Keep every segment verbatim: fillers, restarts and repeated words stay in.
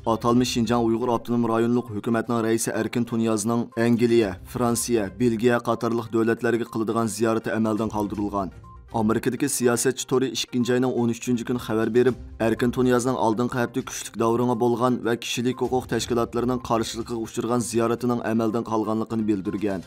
ئاتالمىش شىنجاڭ ئۇيغۇر ئاپتونوم رايونلۇق ھۆكۈمەتنىڭ رەئىسى ئەركىن تۇنىيازنىڭ ئەنگلىيە، فرانسىيە، بېلگىيە قاتارلىق دۆلەتلەرگە قىلىدىغان زىيارىتى ئەمەلدىن قالدۇرۇلغان. ئامېرىكىدىكى سىياسەتچى تورى ئىككىنچى ئاينىڭ ئون ئۈچىنچى كۈنى خەۋەر بېرىپ، ئەركىن تۇنىيازنىڭ ئالدىنقى ھەپتە كۈچلۈك داۋرىڭى بولغان ۋە كىشىلىك ھوقۇق تەشكىلاتلىرىنىڭ قارشىلىقىغا ئۇچرىغان زىيارىتىنىڭ ئەمەلدىن قالغانلىقىنى بىلدۈرگەن.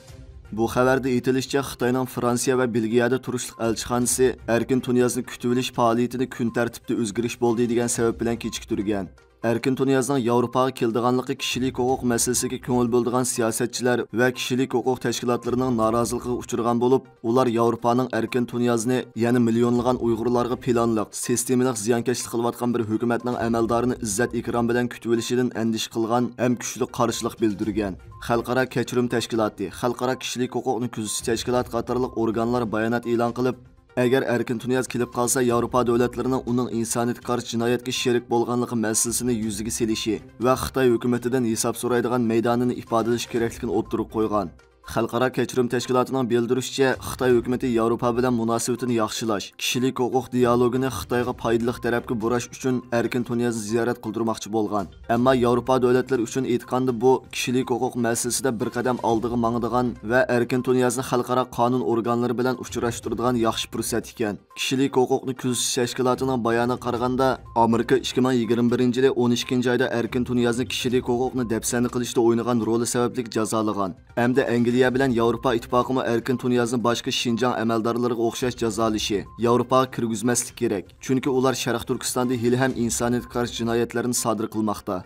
بۇ خەۋەردە ئېيتىلىشىچە، خىتاينىڭ فرانسىيە ۋە بېلگىيەدە تۇرۇشلۇق ئەلچىخانىسى ئەركىن تۇنىيازنى كۈتۈۋېلىش پائالىيىتىنى كۈن تەرتىپتە ئۆزگىرىش بولدى دېگەن سەۋەب بىلەن كېچىكتۈرگەن. ئەركىن تۇنىيازنىڭ ياۋروپاغا كېلىدىغانلىقى كىشىلىك ھوقۇق مەسىلىسىگە كۆڭۈل بۆلىدىغان سىياسەتچىلەر ۋە كىشىلىك ھوقۇق تەشكىلاتلىرىنىڭ نارازىلىقىغا ئۇچرىغان بولۇپ، ئۇلار ياۋروپانىڭ ئەركىن تۇنىيازنى يەنە مىليونلىغان ئۇيغۇرلارغا پىلانلىق، سىستېمىلىق زىيانكەشلىك قىلىۋاتقان بىر ھۆكۈمەتنىڭ ئەمەلدارىنى ئىززەت ئىكرام بىلەن كۈتۈۋېلىشىدىن ئەندىشە قىلغان ھەم كۈچلۈك قارشىلىق بىلدۈرگەن. خەلقئارا كەچۈرۈم تەشكىلاتى، خەلقئارا كىشىلىك ھوقۇقنى كۆزىتىش تەشكىلاتى قاتارلىق ئورگانلار بايانات ئېلان قىلىپ، ئەگەر ئەركىن تۇنىياز كېلىپ قالسا، ياۋروپا دۆلەتلىرىنىڭ ئۇنىڭ ئىنسانىيەتكە قارشى جىنايەتكە شېرىك بولغانلىقى مەسىلىسىنى يۈزىگە سېلىشى ۋە خىتاي ھۆكۈمىتىدىن ھېساب سورايدىغان مەيدانىنى ئىپادىلىشى كېرەكلىكىنى ئوتتۇرىغا قويغان. خەلقئارا كەچۈرۈم تەشكىلاتىنىڭ بىلدۈرۈشىچە، خىتاي ھۆكۈمىتى ياۋروپا بىلەن مۇناسىۋىتىنى ياخشىلاش، كىشىلىك ھوقۇق دىيالوگىنى خىتايغا پايدىلىق تەرەپكە بۇراش ئۈچۈن ئەركىن تۇنىيازنى زىيارەت قىلدۇرماقچى بولغان. ئەمما ياۋروپا دۆلەتلىرى ئۈچۈن ئېيتقاندا، بۇ كىشىلىك ھوقۇق مەسىلىسىدە بىر قەدەم ئالدىغا ماڭىدىغان ۋە ئەركىن تۇنىيازنى خەلقئارا قانۇن ئورگانلىرى بىلەن ئۇچراشتۇرىدىغان ياخشى پۇرسەت ئىكەن. كىشىلىك ھوقۇقنى كۆزىتىش تەشكىلاتىنىڭ بايانىغا قارىغاندا، ئامېرىكا ئىككى مىڭ يىگىرمە بىرىنچى يىلى ئون ئىككىنچى ئايدا ئەركىن تۇنىيازنى كىشىلىك ھوقۇقنى دەپسەندە قىلىشتا ئوينىغان رولى سەۋەبلىك جازالىغان. ئەمدى ئەنگلىيە بىلەن ياۋروپا ئىتتىپاقىمۇ ئەركىن تۇنىيازنى باشقا شىنجاڭ ئەمەلدارلىرىغا ئوخشاش جازالىشى، ياۋروپاغا كىرگۈزمەسلىك كېرەك. چۈنكى ئۇلار شەرقىي تۈركىستاندا ھېلىھەم ئىنسانىيەتكە قارشى جىنايەتلەرنى سادىر قىلماقتا.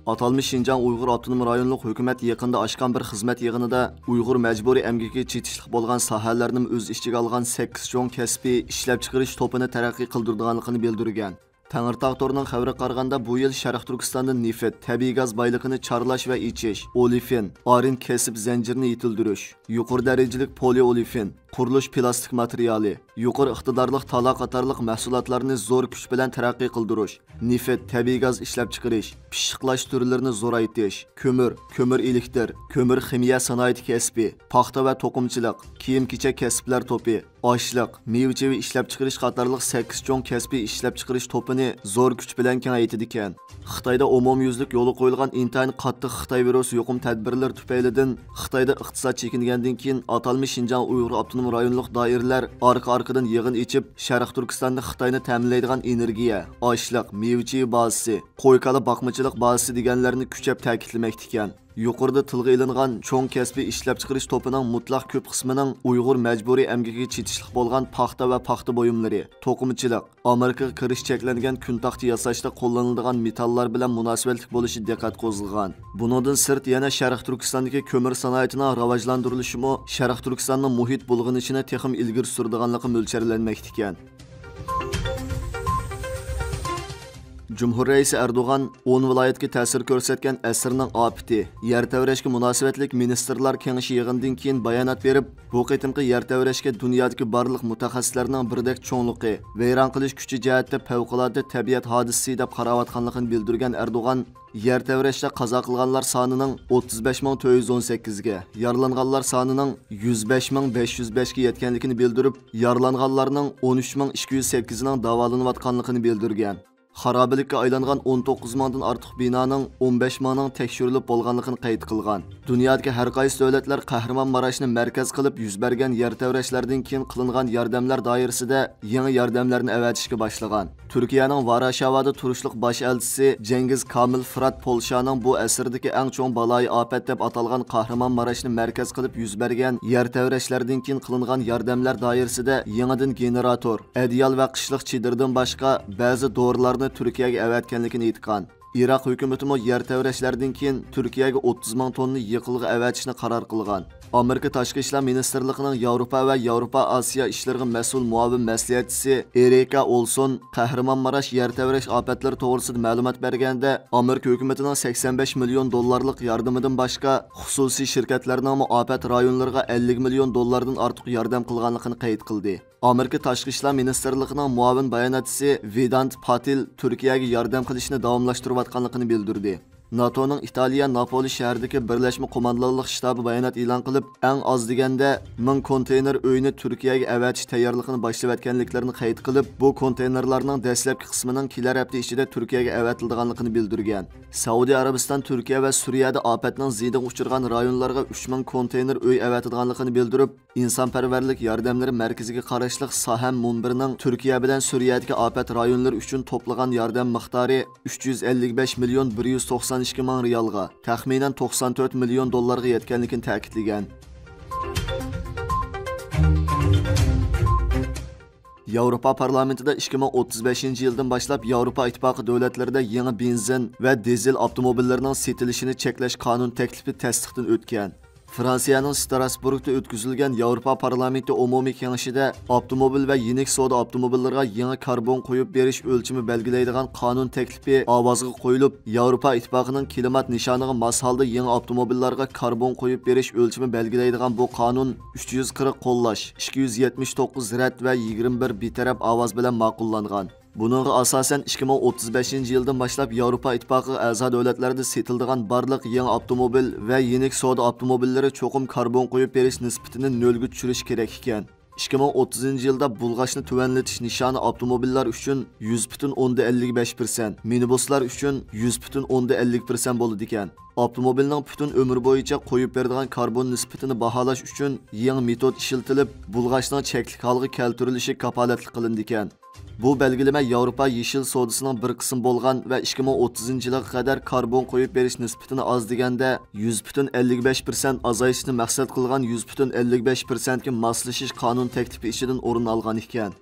ئاتالمىش شىنجاڭ ئۇيغۇر ئاپتونوم رايونلۇق ھۆكۈمەت يېقىندا ئاچقان بىر خىزمەت يىغىنىدا ئۇيغۇر مەجبۇرىي ئەمگىكىگە چېتىشلىق بولغان ساھەلەرنىمۇ ئۆز ئىچىگە ئالغان سەككىز چوڭ كەسپىي ئىشلەپچىقىرىش توپىنى تەرەققىي قىلدۇرىدىغانلىقىنى بىلدۈرگەن. تەڭرىتاغ تورىنىڭ خەۋىرىگە قارىغاندا، بۇ يىل شەرقىي تۈركىستاندا نېفىت، تەبىئىي گاز بايلىقىنى چارلاش ۋە ئېچىش، ئولېفىن، ئارىن كەسىپ زەنجىرىنى يېتىلدۈرۈش، يۇقىرى دەرىجىلىك پولىئولېفىن، قۇرۇلۇش پىلاستىك ماتېرىيالى، يۇقىرى ئىقتىدارلىق تالا قاتارلىق مەھسۇلاتلارنى زور كۈچ بىلەن تەرەققىي قىلدۇرۇش، نېفىت، تەبىئىي گاز ئىشلەپچىقىرىش، پىششىقلاش تۈرلىرىنى زورايتىش، كۆمۈر، كۆمۈر ئېلېكتىر، كۆمۈر خىمىيە سانائىتى كەسپى، پاختا ۋە توقۇمىچىلىق، كىيىم-كېچەك كەسىپلەر توپى، ئاشلىق، مېۋە-چېۋە ئىشلەپچىقىرىش قاتارلىق سەككىز چوڭ كەسپىي ئىشلەپچىقىرىش توپىنى زور كۈچ بىلەن كېڭەيتىدىكەن. خىتايدا ئومۇميۈزلۈك يولغا قويۇلغان ئىنتايىن قاتتىق خىتاي ۋىرۇسى يۇقۇم تەدبىرلىرى تۈپەيلىدىن، خىتايدا ئىقتىساد چېكىنگەندىن كېيىن، ئاتالمىش شىنجاڭ ئۇيغۇر ئاپتونوم رايونلۇق دائىرىلەر ئارقا-ئارقىدىن يىغىن ئېچىپ، شەرقىي تۈركىستاندا خىتاينى تەمىنلەيدىغان ئېنېرگىيە، ئاشلىق، مېۋە-چېۋە بازىسى، قوي-كالا باقمىچىلىق بازىسى دېگەنلەرنى كۈچەپ تەكىتلىمەكتىكەن. يۇقىرىدا تىلغا ئېلىنغان چوڭ كەسپىي ئىشلەپچىقىرىش توپىنىڭ مۇتلەق كۆپ قىسمىنىڭ ئۇيغۇر مەجبۇرىي ئەمگىكىگە چېتىشلىق بولغان پاختا ۋە پاختا بۇيۇملىرى، توقۇمىچىلىق، ئامېرىكىغا كىرىش چەكلەنگەن كۈن تاختا ياساشتا قوللىنىلىدىغان مېتاللار بىلەن مۇناسىۋەتلىك بولۇشى دىققەت قوزغىغان. بۇنىڭدىن سىرت، يەنە شەرقىي تۈركىستاندىكى كۆمۈر سانائىتىنىڭ راۋاجلاندۇرۇلۇشىمۇ شەرقىي تۈركىستاننىڭ مۇھىت بۇلغىنىشىنى تېخىمۇ ئىلگىرى سۈرىدىغانلىقى مۆلچەرلەنمەكتىكەن. جۇمھۇر رەئىسى ئەردوغان ئون ۋىلايەتكە تەسىر كۆرسەتكەن ئەسىرنىڭ ئاپىتى، يەر تەۋرەشكە مۇناسىۋەتلىك مىنىستىرلار كېڭىشى يىغىنىدىن كېيىن بايانات بېرىپ، بۇ قېتىمقى يەر تەۋرەشكە دۇنيادىكى بارلىق مۇتەخەسسىسلەرنىڭ بىردەك چوڭلۇقى، ۋەيران قىلىش كۈچى جەھەتتە پەۋقۇلئاددە تەبىئەت ھادىسىسى دەپ قاراۋاتقانلىقىنى بىلدۈرگەن ئەردوغان، يەر تەۋرەشتە قازا قىلغانلار سانىنىڭ ئوتتۇز بەش مىڭ تۆت يۈز ئون سەككىزگە، يارىلانغانلار سانىنىڭ يۈز بەش مىڭ بەش يۈز بەشكە يەتكەنلىكىنى بىلدۈرۈپ، يارىلانغانلارنىڭ ئون ئۈچ مىڭ ئىككى يۈز سەككىزىنىڭ داۋالىنىۋاتقانلىقىنى بىلدۈرگەن. خارابىلىككە ئايلانغان ئون توققۇز مىڭدىن ئارتۇق بىنانىڭ ئون بەش مىڭىنىڭ تەكشۈرۈلۈپ بولغانلىقىنى قەيت قىلغان. دۇنيادىكى ھەر قايسى دۆلەتلەر قەھرىمانماراشنى مەركەز قىلىپ يۈز بەرگەن يەر تەۋرەشلەردىن كېيىن قىلىنغان ياردەملەر دائىرىسىدە يېڭى ياردەملەرنى ئەۋەتىشكە باشلىغان. تۈركىيەنىڭ ۋارشاۋادا تۇرۇشلۇق باش ئەلچىسى جەنگىز كامىل فىرات پولشانىڭ بۇ ئەسىردىكى ئەڭ چوڭ بالايىئاپەت دەپ ئاتالغان قەھرىمانماراشنى مەركەز قىلىپ يۈز بەرگەن يەر تەۋرەشلەردىن كېيىن قىلىنغان ياردەملەر دائىرىسىدە يېڭىدىن گېنېراتور، ئەدىيال ۋە قىشلىق چېدىردىن باشقا بەزى دورىلارنى تۈركىيەگە ئەۋەتكەنلىكىنى ئېيتقان. ئىراق ھۆكۈمىتىمۇ يەر تەۋرەشلەردىن كېيىن تۈركىيەگە ئوتتۇز مىڭ توننا يېقىلغۇ ئەۋەتىشنى قارار قىلغان. ئامېرىكا تاشقى ئىشلار مىنىستىرلىقىنىڭ ياۋروپا ۋە ياۋروپا ئاسىيا ئىشلىرىغا مەسئۇل مۇئاۋىن مەسلىھەتچىسى ئېرىكا ئولسون قەھرىمانماراش يەر تەۋرەش ئاپەتلىرى توغرىسىدا مەلۇمات بەرگەندە، ئامېرىكا ھۆكۈمىتىنىڭ سەكسەن بەش مىليون دوللارلىق ياردىمىدىن باشقا، خۇسۇسىي شىركەتلەرنىڭمۇ ئاپەت رايونلىرىغا ئەللىك مىليون دوللاردىن ئارتۇق ياردەم قىلغانلىقىنى قەيت قىلدى. ئامېرىكا تاشقى ئىشلار مىنىستىرلىقىنىڭ مۇئاۋىن باياناتچىسى ۋېدانت پاتىل تۈركىيەگە ياردەم قىلىشنى داۋاملاشتۇرۇۋاتقانلىقىنى بىلدۈردى. ناتونىڭ ئىتالىيە ناپولى شەھىرىدىكى بىرلەشمە قوماندانلىق شتابى بايانات ئېلان قىلىپ، ئەڭ ئاز دېگەندە مىڭ كونتېينېر ئۆينى تۈركىيەگە ئەۋەتىش تەييارلىقىنى باشلىۋەتكەنلىكلىرىنى قەيت قىلىپ، بۇ كونتېينېرلارنىڭ دەسلەپكى قىسمىنىڭ كېلەر ھەپتە ئىچىدە تۈركىيەگە ئەۋەتىلىدىغانلىقىنى بىلدۈرگەن. سەئۇدى ئەرەبىستان تۈركىيە ۋە سۈرىيەدە ئاپەتنىڭ زىيىنىغا ئۇچرىغان رايونلارغا ئۈچ مىڭ كونتېينېر ئۆي ئەۋەتىدىغانلىقىنى بىلدۈرۈپ، ئىنسانپەرۋەرلىك ياردەملىرى مەركىزىگە قاراشلىق ساھەم مۇنبىرىنىڭ تۈركىيە بىلەن سۈرىيەدىكى ئاپەت رايونلىرى ئۈچۈن توپلىغان ياردەم مىقدارى ئۈچ يۈز ئەللىك بەش مىليون بىر يۈز توقسان ئىككى مىڭ رىيالغا، تەخمىنەن توقسان تۆت مىليون دوللارغا يەتكەنلىكىنى تەكىتلىگەن. ياۋروپا پارلامېنتىدا ئىككى مىڭ ئوتتۇز بەشىنچى يىلدىن باشلاپ ياۋروپا ئىتتىپاقى دۆلەتلىرىدە يېڭى بېنزىن ۋە دىزېل ئاپتوموبىللىرىنىڭ سېتىلىشىنى چەكلەش قانۇن تەكلىپى تەستىقتىن ئۆتكەن. فرانسىيەنىڭ ستراسبۇرگدا ئۆتكۈزۈلگەن ياۋروپا پارلامېنتى ئومۇمىي كېڭىشىدە ئاپتوموبىل ۋە يېنىك سودا ئاپتوموبىللىرىغا يېڭى كاربون قويۇپ بېرىش ئۆلچىمى بەلگىلەيدىغان قانۇن تەكلىپى ئاۋازغا قويۇلۇپ، ياۋروپا ئىتتىپاقىنىڭ كىلىمات نىشانىغا ماس ھالدا يېڭى ئاپتوموبىللارغا كاربون قويۇپ بېرىش ئۆلچىمى بەلگىلەيدىغان بۇ قانۇن ئۈچ يۈز قىرىق قوللاش، ئىككى يۈز يەتمىش توققۇز رەت ۋە يىگىرمە بىر بىتەرەپ ئاۋاز بىلەن ماقۇللانغان. بۇنىڭغا ئاساسەن، ئىككى مىڭ ئوتتۇز بەشىنچى يىلدىن باشلاپ ياۋروپا ئىتتىپاقىغا ئەزا دۆلەتلەردە سېتىلىدىغان بارلىق يېڭى ئاپتوموبىل ۋە يېنىك سودا ئاپتوموبىللىرى چوقۇم كاربون قويۇپ بېرىش نىسبىتىنى نۆلگە چۈشۈرۈش كېرەك ئىكەن. ئىككى مىڭ ئوتتۇزىنچى يىلدا بۇلغاشنى تۆۋەنلىتىش نىشانى ئاپتوموبىللار ئۈچۈن يۈز پۈتۈن ئوندا ئەللىك بەش پىرسەنت، مىنىبۇسلار ئۈچۈن يۈز پۈتۈن ئوندا ئەللىك پىرسەنت بولىدىكەن. ئاپتوموبىلنىڭ پۈتۈن ئۆمرى بويىچە قويۇپ بېرىدىغان كاربون نىسبىتىنى باھالاش ئۈچۈن يېڭى مېتود ئىشلىتىلىپ، بۇلغاشنىڭ چەكلىك ھالغا كەلتۈرۈلۈشى كاپالەتلىك قىلىنىدىكەن. بۇ بەلگىلىمە ياۋروپا يېشىل سودىسىنىڭ بىر قىسمى بولغان ۋە ئىككى مىڭ ئوتتۇزىنچى يىلغا قەدەر كاربون قويۇپ بېرىش نىسبىتىنى ئاز دېگەندە يۈز پۈتۈن ئەللىك بەش پىرسەنت ئازايتىشنى مەقسەت قىلغان يۈز پۈتۈن ئەللىك بەش پىرسەنتكە ماسلىشىش قانۇن تەكلىپى ئىچىدىن ئورۇن ئالغان ئىكەن.